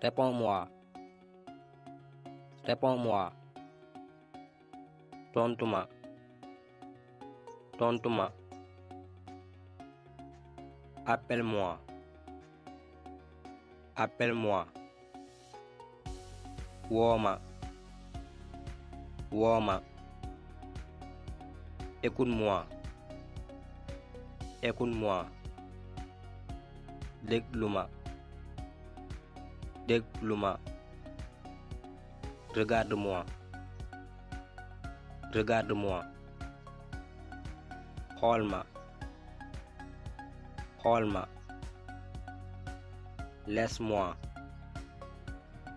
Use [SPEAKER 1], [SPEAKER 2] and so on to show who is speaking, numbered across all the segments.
[SPEAKER 1] Réponds-moi. Réponds-moi. Tontuma. Tontuma. Appelle-moi. Appelle-moi. Wooma. Wooma. Écoute-moi. Écoute-moi. Dégluma. Dégluma. Regarde-moi. Regarde-moi. Xool-ma. Xool-ma. Laisse-moi.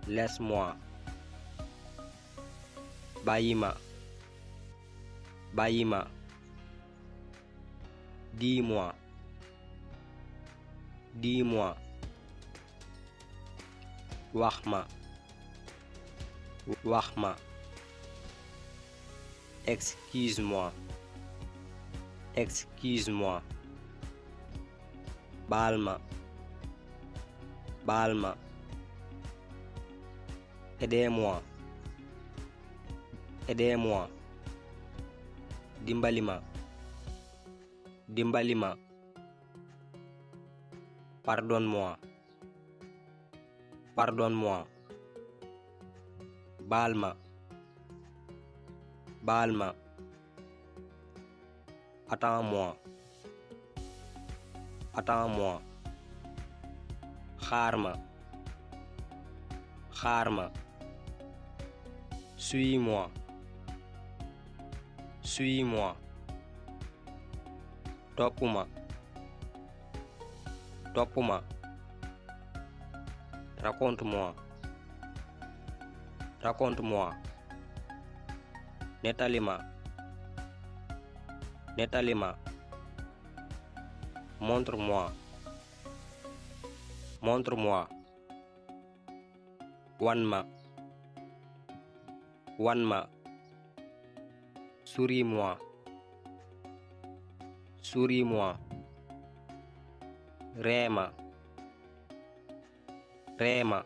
[SPEAKER 1] Laisse-moi. Bàyyi-ma. Bàyyi-ma. Dis-moi. Dis-moi. Wax-ma. Wax-ma. Excuse-moi. Excuse-moi. Baal-ma. Baal-ma. Aidez-moi. Aidez-moi. Dimbali-ma. Dimbali-ma. Pardonne-moi. Pardonne-moi. Baal-ma. Baal-ma. Attends-moi. Attends-moi. Xaar-ma. Xaar-ma. Suis-moi. Suis-moi. Topp-ma. Topp-ma. Raconte-moi. Raconte-moi. Nettali-ma. Nettali-ma. Montre-moi. Montre-moi. Wan-ma. Wan-ma. Souris-moi. Souris-moi. Ree-ma. Ree-ma.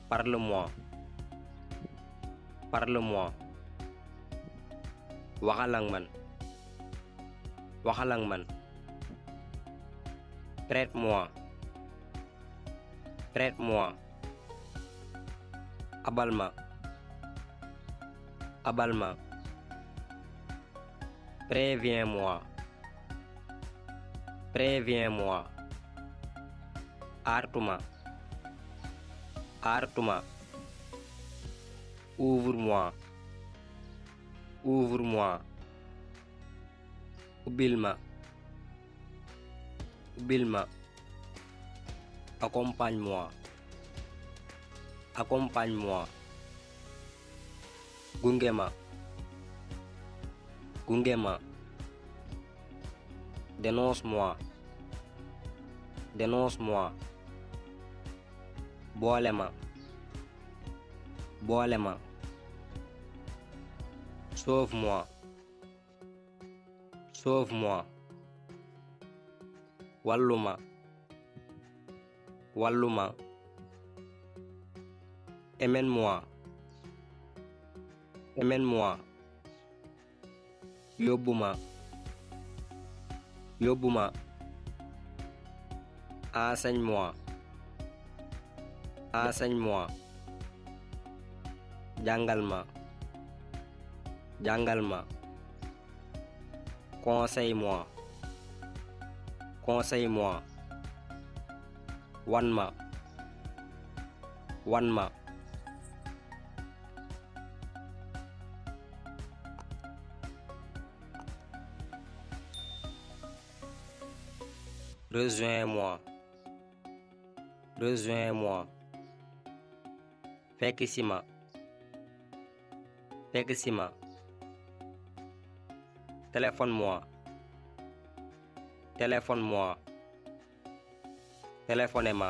[SPEAKER 1] Parle-moi. Parle-moi. Waxal ak man. Waxal ak man. Prête-moi. Prête-moi. Abal-ma. Abal-ma. Préviens-moi. Préviens-moi. Artu-ma. Artu-ma. Ouvre-moi. Ouvre-moi. Ubbil-ma. Ubbil-ma. Accompagne-moi. Accompagne-moi. Gunge-ma. Gunge-ma. Dénonce-moi. Dénonce-moi. Boole-ma. Boole-ma. Sauve-moi. Sauve-moi. Walluma. Walluma. Emmène-moi. Emmène-moi. Yóbbuma. Yóbbuma. Enseigne-moi. Enseigne-moi. Jàngal-ma. Jàngal-ma. Conseille-moi. Conseille-moi. Wan-ma. Wan-ma. Rejoins-moi. Rejoins-moi. Fekk si ma. Fekk si ma. Téléphone-moi. Téléphone-moi. Téléphonez-ma.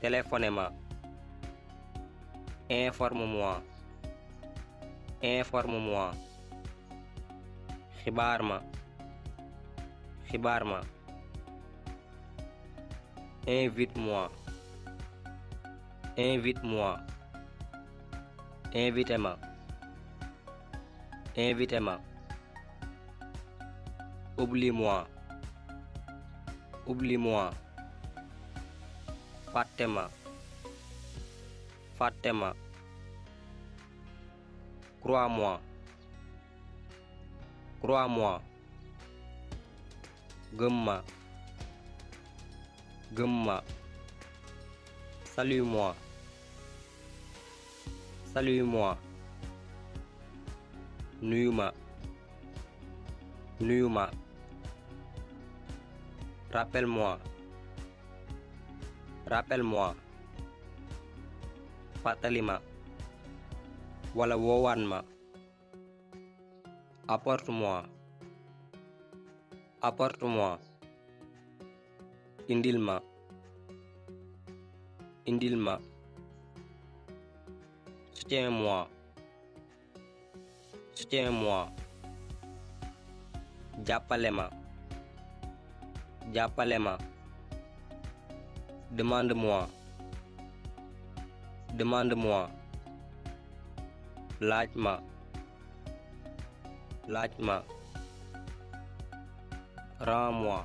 [SPEAKER 1] Téléphonez-ma. Informe-moi. Informe-moi. xibaar ma xibaar ma invite-moi invite-moi invité ma invité ma oublie-moi oublie-moi fàtte ma fàtte ma crois-moi crois-moi gëm ma gëm ma salue-moi salue-moi nuyu ma nuyu ma rappelle-moi rappelle-moi fàttali ma wala woowaan ma apporte-moi apporte-moi indil ma indil ma soutiens-moi soutiens-moi jàppale ma jàppale ma demande-moi demande-moi laaj ma laaj ma rends-moi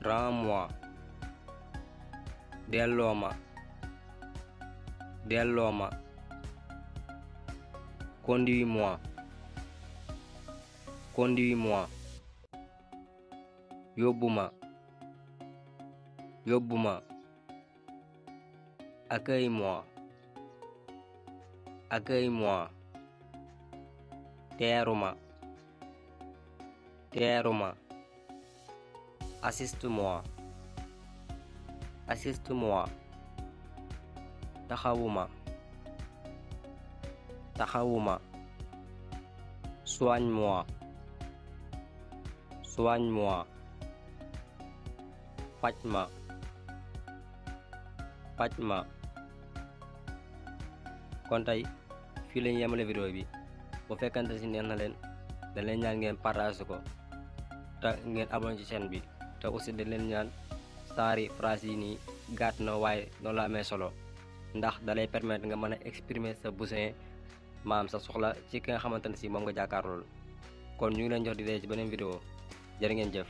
[SPEAKER 1] rends-moi delloo ma delloo ma conduis-moi conduis-moi yóbbu ma yóbbu ma accueille-moi accueille-moi teeru ma teeru ma assiste-moi assiste-moi taxawu ma taxawu ma soigne-moi soigne-moi faj ma faj ma kon tey fii lañu yemale vidéo bi bu fekkante ci neex na leen dañ leen ñaan ngeen partage ko te ngeen abonné ci chaîne bi te aussi dañ leen ñaan saari phrase yi nii gàtt na waaye noonu la amee solo ndax dalay permettre nga mën a exprimer sa besoin maam sa soxla ci ki nga xamante ne si moom nga jàkkaarlool kon ñu ngi leen jox di dee ci beneen vidéo jërë ngeen jëf